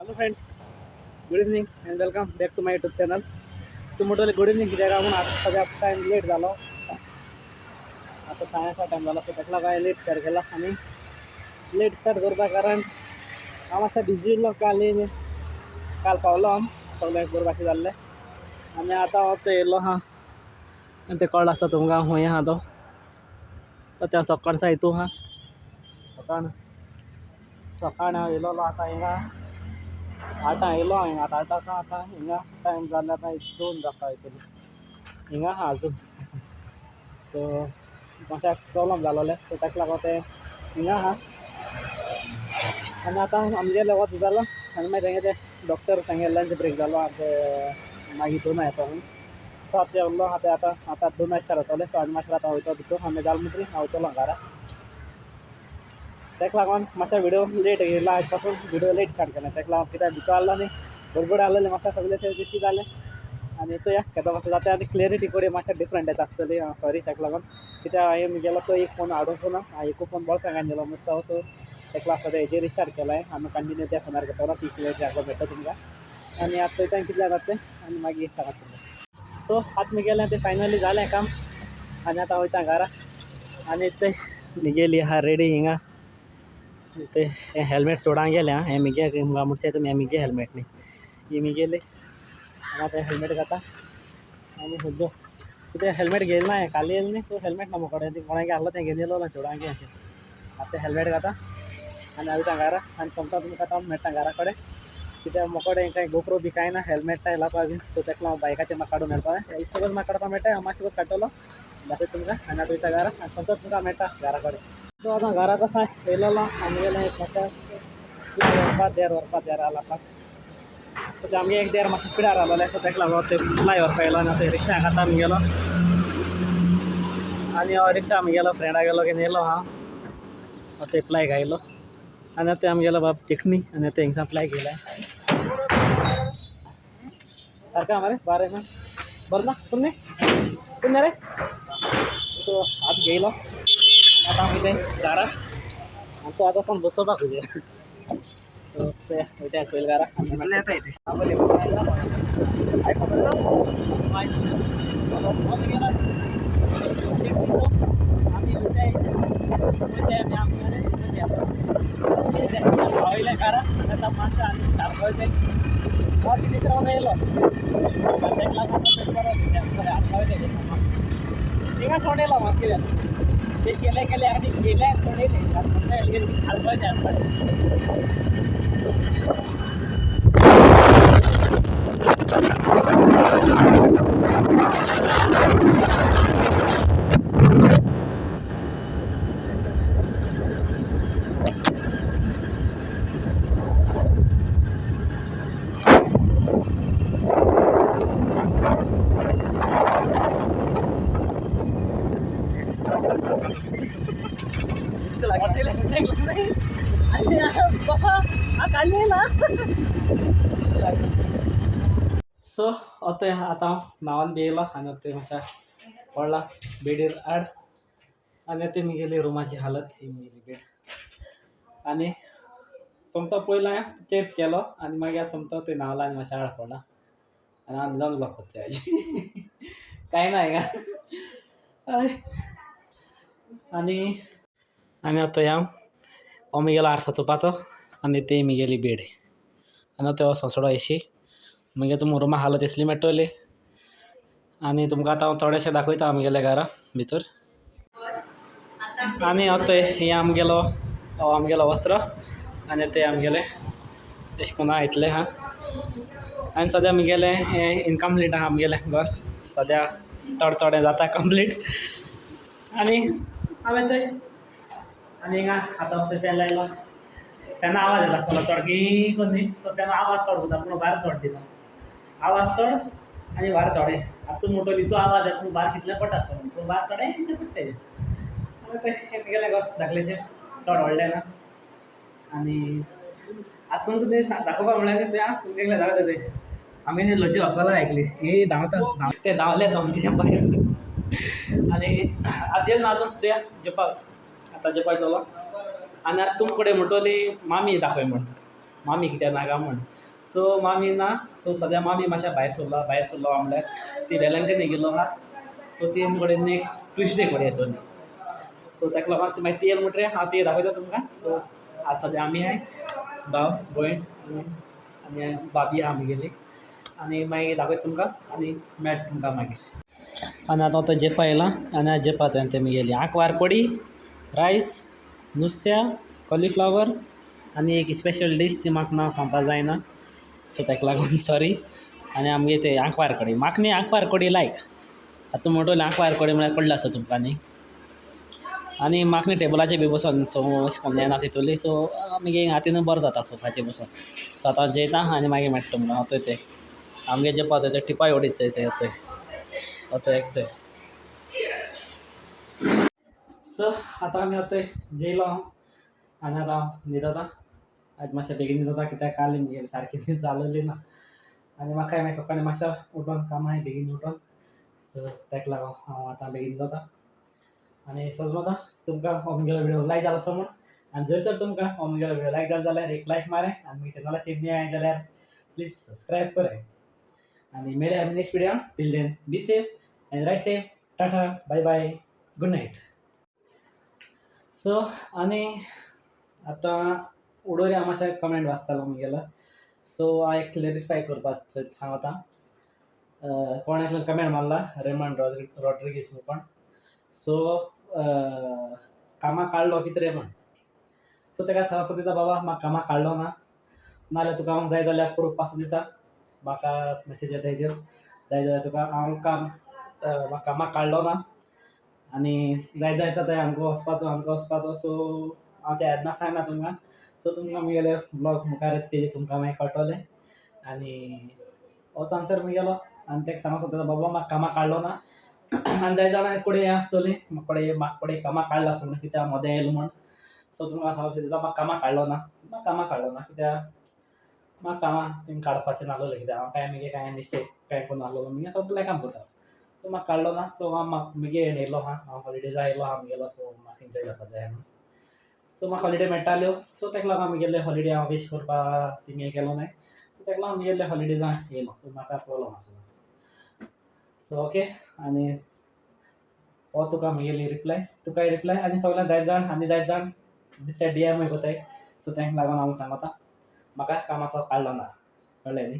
Hello friends, good evening and welcome back to my YouTube channel. तूं म्हणटले good evening कित्याक म्हूण आतां सद्या टायम लेट जालो, आतां सायन्सा टायम जालो, सो ताका लागून हांवें लेट स्टार्ट केला. आनी लेट स्टार्ट करपा कारण हांव मातसो बिजी उरलो. काल काल पावलो हांव, सगळें करपाचें जाल्लें. आनी आतां हांव थंय येयलो आहा आनी तें कळ्ळो आसता तुमकां खंय आहा तो. आतां सकाळसा हितू आहा, सकाळ सकाळ हांव येयलोलो. आतां हिंगा आठां येयलो हांव, हिंगा आतां आठांक. आतां हिंगा टायम जाले आतां 2 जाता वयतली, हिंगा आहा अजून. सो मातशें प्रोब्लम जालोलें, सो ताका लागून तें हिंगा आहा. आनी आतां आमगेलें वच जालां आनी मागीर तेंगे ते डॉक्टर तेंगे लंच ब्रेक जालो आनी ते मागीर 2 येता म्हणून. सो आतां उरलो आतां आतां आतां 2 स्टार्ट जातलें. सो आनी मातशें आतां वयतो भितर आनी जालें म्हणटकीर हांव वयतलो घरा. ताका लागून मातशें व्हिडियो लेट येयला, आयज पासून व्हिडियो लेट स्टार्ट केला. ताका लागून कित्याक भितर आहलो न्ही, गडबड आहलेली मातशें सगळें तें तशी जालें. आनी चोया केदो मातसो जाता आनी क्लॅरिटी कडेन मातशें डिफरंट येता आसतली. सॉरी ताका लागून कित्याक हांवें गेलो तो एक फोन हाडूंक ना, हांवें एकू फोन बोल्सांत गेलो मुस्तांव. सो ताका लागून सद्या हेजेर स्टार्ट केलां आमी कंटिन्यू त्या फोनार घेतलो, ती क्लॅरिटी आगो मेळटा तुमकां. आनी आतां चोयता कितले जाता तें आनी मागीर सांगता तुमकां. सो आतां मुगेलें तें फायनली जालें काम आनी आतां वयता घरा. आनी ते मुगेली आहा रेडी हिंगा, ते हें हेल्मेट चोडां गेलें आं, हें मुगे म्हणचे तुमी हें मुगे हेल्मेट न्ही, ही मुगेली. आनी आतां हेल्मेट घाता आनी सद्यो कितें हेल्मेट घेयला ना, हें खाली येयलें न्ही. सो हेल्मेट ना मुकोडे, ती कोणागे आहलो तें घेवन येयलो ना चोडांगे अशें. आतां हेल्मेट घाता आनी वयता घरा आनी सोमता तुमकां आतां मेळटा घरा कडेन. कित्याक मोकोडे कांय गोप्रो बी कांय ना, हेल्मेट लावपाक बी. सो ताका लागून बायकाचेर म्हाका काडूंक मेळपा, इश्ट म्हाका काडपाक मेळटा, हांव मातशें काडटलो दाखयता तुमकां. आनी आतां वयता घरा आनी सोमतो तुमकां मेळटा घरा कडेन. सो आतां घरा कसो येयलेलो आमगेलें एक मातशें व्हरपा देर व्हरपा देर आहा. सो ते आमगे एक देर मातशें पिड्यार आहलोलें, सो ताका लागून ते प्लाय व्हरपा येयलो. आनी आतां रिक्षा खाता आमगेलो आनी हो रिक्षा आमगेलो फ्रेंडा गेलो घेवन येयलो आहा, ते प्लाय घायलो. आनी आतां आमगेलो बाब चिकनी आनी आतां हिंगसान प्लाय घेयला सारका मरे बारे ना बरें ना तुमने तुमने रे. सो आतां घेयलो आतां आमी तें घरा आनी तो आतां वचोन बसोवपाक तुजें. सो ते वयता पयलीं घरा. आमी वयले घरा आतां मातशें आनी सारको ते रावन येयलो, ताका लागून थिंगा सोडयलो म्हाका कितें तेश केले केले आनी गेले सोडयले हालपाचें. सो आतां आतां न्हांवन बी येयलो आनी आतां मातशें पडला बेडीर आड. आनी आतां मुगेली रुमाची हालत ही मुगेली बेड. आनी सोमतो पयलो हांवें चेर्स केलो आनी मागीर सोमतो थंय न्हांवला आनी मातशें आड पडला आनी हांव लॉंग ब्लॉक करता हाजी कांय ना हिंगा. आनी आनी आतां हांव हो मुगेलो आरसो चोवपाचो आनी ते मुगेली बेड. आनी आतां हो सोंसडो एशी मागीर तुमकां रुमा हालत एसली मेळटली. आनी तुमकां आतां हांव थोडेशें दाखयता आमगेल्या घरा भितर. आनी आतां हें आमगेलो हो आमगेलो वस्त्र आनी ते आमगेले एशें कोन्न आहा इतलें आहा. आनी सद्या मुगेलें हें इनकम्प्लीट आहा आमगेलें घर, सद्या थोडें थोडें जाता कंप्लीट. आनी हांवें थंय आनी हिंगा आतां थंय फॅन लायलो, फॅना आवाज येता आसतलो चड की करून न्ही, तो फॅन आवाज चड करता पूण भायर चड दिना, आवाज चड आनी वारें थोडें. आतां तूं म्हणटलो हितू आवाज येता पूण भायर कितलें पडटा आसतलो, पूण वारें थोडें पडटा. आनी तें मुगेलें घर धाकलेशें, चड व्हडलें ना. आनी आतां तुमकां तें दाखोवपा म्हणल्यार न्ही चोया तुमकां एकलें दाखयता तें आमी न्ही लजी व्हंकल आयकली ही धांवता तें धांवलें सोमतें भायर. आनी आतां जेल ना अजून चोया जेवपाक आतां जेवपाक वयतलो. आनी आतां तुमचे कडेन म्हणटली मामी दाखय म्हण, मामी कित्याक नाका म्हण. सो मामी ना, सो सद्या मामी मातशें भायर सरला, भायर सरलो म्हणल्यार ती वेलंकनी गेलो आहा. सो ती कडेन नेक्स्ट ट्युजडे कडेन येतली. सो ताका लागून ती मागीर ती येयली म्हणटरीर हांव ती दाखयता तुमकां. सो आज सद्या आमी आहाय, भाव भयण आनी भाभी आहा आमगेली, आनी मागीर दाखयता तुमकां आनी मेळटा तुमकां मागीर. आनी आतां आतां जेवपा येयलां आनी आतां जेवपाचो तें मुगेली आंकवार कोडी, रायस, नुस्त्या, कॉलिफ्लावर आनी एक स्पेशल डीश ती म्हाका नांव सांगपा जायना, सो ताका लागून सॉरी. आनी आमगे ते आंकवार कडी, म्हाका न्ही आंकवार कडी लायक. आतां म्हणटले आंकवार कडी म्हळ्यार कळ्ळें आसतलें तुमकां न्ही. आनी म्हाका न्ही टेबलाचेर बी बसोन सो अशें कोन्न येना तितूली, सो आमगे हातीनू बरें जाता सोफाचेर बसोन. सो आतां जेयता आनी मागीर मेळटा तुमकां. आतां ते आमगे जेवपा थंय टिपाय ओडीत चोय थंय थंय एक थंय. सो आतां आमी आतां जेयलो हांव आनी आतां हांव न्हिदता. आज मातशें बेगीन न्हिदता कित्याक काल मुगेली सारकी न्हीद जालोली ना आनी म्हाकाय मागीर सकाळीं मातशें उठोन काम आहाय बेगीन उठोन. सो ताका लागून हांव आतां बेगीन न्हिदता. आनी समज तुमकां हो म्हगेलो व्हिडियो लायक जालो आसत म्हूण, आनी जर तर तुमकां हो म्हगेलो व्हिडियो लायक जालो जाल्यार एक लायक माराय आनी म्हगे चॅनलाचेर न्यू आहाय जाल्यार प्लीज सबस्क्रायब कराय. आनी मेळया आमी next video. Till then be safe and ride safe. Tata, bye bye, good night. So आनी आतां उडोरी हांव मातशें कमेंट वाचतालो म्हगेलो. सो हांव एक क्लेरिफाय करपाक सोदता हांव आतां. कोण एकल्यान कमेंट मारला, रेमंड रॉड्रिगीस म्हूण कोण. सो कामाक काडलो कितें रे म्हण. सो ताका सांगपाक दिता, बाबा म्हाका कामाक काडलो ना, नाजाल्यार तुका हांव जाय जाल्यार प्रूफ पासून दिता, म्हाका मेसेज येताय त्यो, जाय जाल्यार तुका हांव काम म्हाका कामाक काडलो ना आनी जाय जाय जाता आमकां वचपाचो, आमकां वचपाचो. सो हांव ते येदना सांगना तुमकां. सो तुमकां मुगेले ब्लॉग मुखार येता तेजेर तुमकां मागीर कळटलें. आनी होच आन्सर मुगेलो. आनी ताका सांगूंक सोदता, बाबा म्हाका कामाक काडलो ना. आनी जाय जाणां कडेन हें आसतलें, म्हाका कोणें कामाक काडला आसतलो म्हूण कित्याक मदें येयलो म्हूण. सो तुमकां सांगूंक सोदता, म्हाका कामाक काडलो ना, म्हाका कामाक काडलो ना कित्याक म्हाका कामाक थिंग काडपाचें नासलें कित्याक हांव कांय मुगे कांय मिस्टेक कांय करूं नासलेलो, मुगे सगळें काम करता. सो म्हाका काडलो ना. सो हांव म्हाका मुगे हेण येयलो आहा, हांव हॉलिडेजा येयलो आहा मुगेलो. सो म्हाका एन्जॉय करपा जाय म्हूण. सो म्हाका हॉलिडे मेळटाल्यो, सो ताका लागून मुगेले हॉलिडे हांव वेस्ट करपा थिंग हें केलो नाय. सो ताका लागून मुगेले हॉलिडेजा येयलो. सो म्हाका प्रोब्लम आसना. सो ओके, आनी हो तुका मुगेली रिप्लाय, तुकाय रिप्लाय आनी सगळ्यांक जायत जाण आनी जायत जाण मिस्टर डी एमूय कोताय. सो तांकां लागून हांव सांगता, म्हाका कामाचो काडलो ना, कळ्ळें न्ही.